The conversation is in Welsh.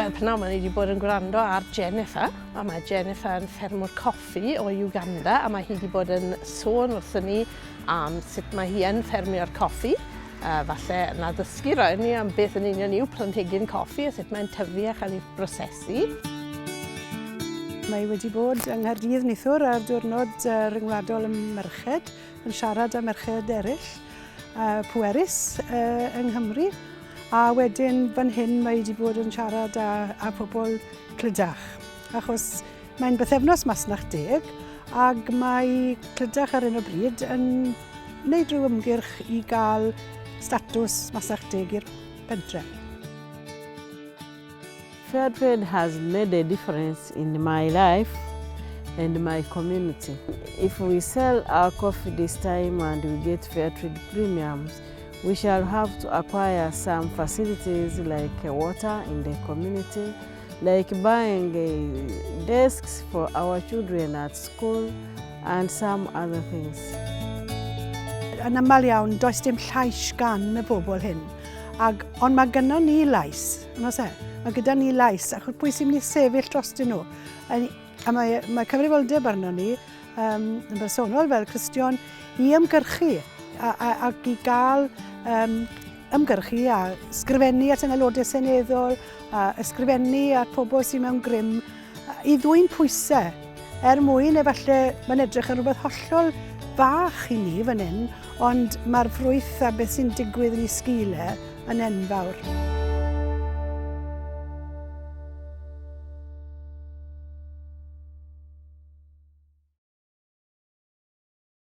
Wel, pnawn 'ma ni wedi bod yn gwrando ar Jennifer, a mae Jennifer yn ffermwr coffi o Uganda, a mae hi wedi bod yn sôn wrthyn ni am sut mae hi yn ffermio'r coffi. Falle yn addysgu rhai ni am beth yn union yw planhigyn coffi a sut mae'n tyfu a chael ei brosesu. Mae wedi bod yng Nghaerdydd neithiwr ar diwrnod rhyngwladol y merched, yn siarad â merched eraill pwerus yng Nghymru. A wedyn fan hyn mae wedi bod yn siarad â, â pobl Clydach, achos mae'n bythefnos masnach deg ac mae Clydach ar hyn o bryd yn wneud rhyw ymgyrch i gael statws masnach deg i'r pentre. Fair trade has made a difference in my life and my community. If we sell our coffee this time and we get fair trade premiums, we shall have to acquire some facilities like water in the community, like buying desks for our children at school and some other things. Yn aml iawn, does dim llais gan y bobl hyn. Ag, ond mae gynnon ni lais, yn oes e? Mae gyda ni lais, achos pwy sy'n mynd i sefyll drostyn nhw? A, a mae, mae cyfrifoldeb arno ni, um, yn bersonol fel Cristion, i ymgyrchu a, a, ac i gael um, ymgyrchu a sgrifennu at yn aelodau seneddol, a ysgrifennu at pobl sydd mewn grym, i ddwyn pwysau er mwyn efallai mae'n edrych yn rhywbeth hollol fach i ni fan hyn, ond mae'r ffrwyth a beth sy'n digwydd yn ei sgil e yn enfawr.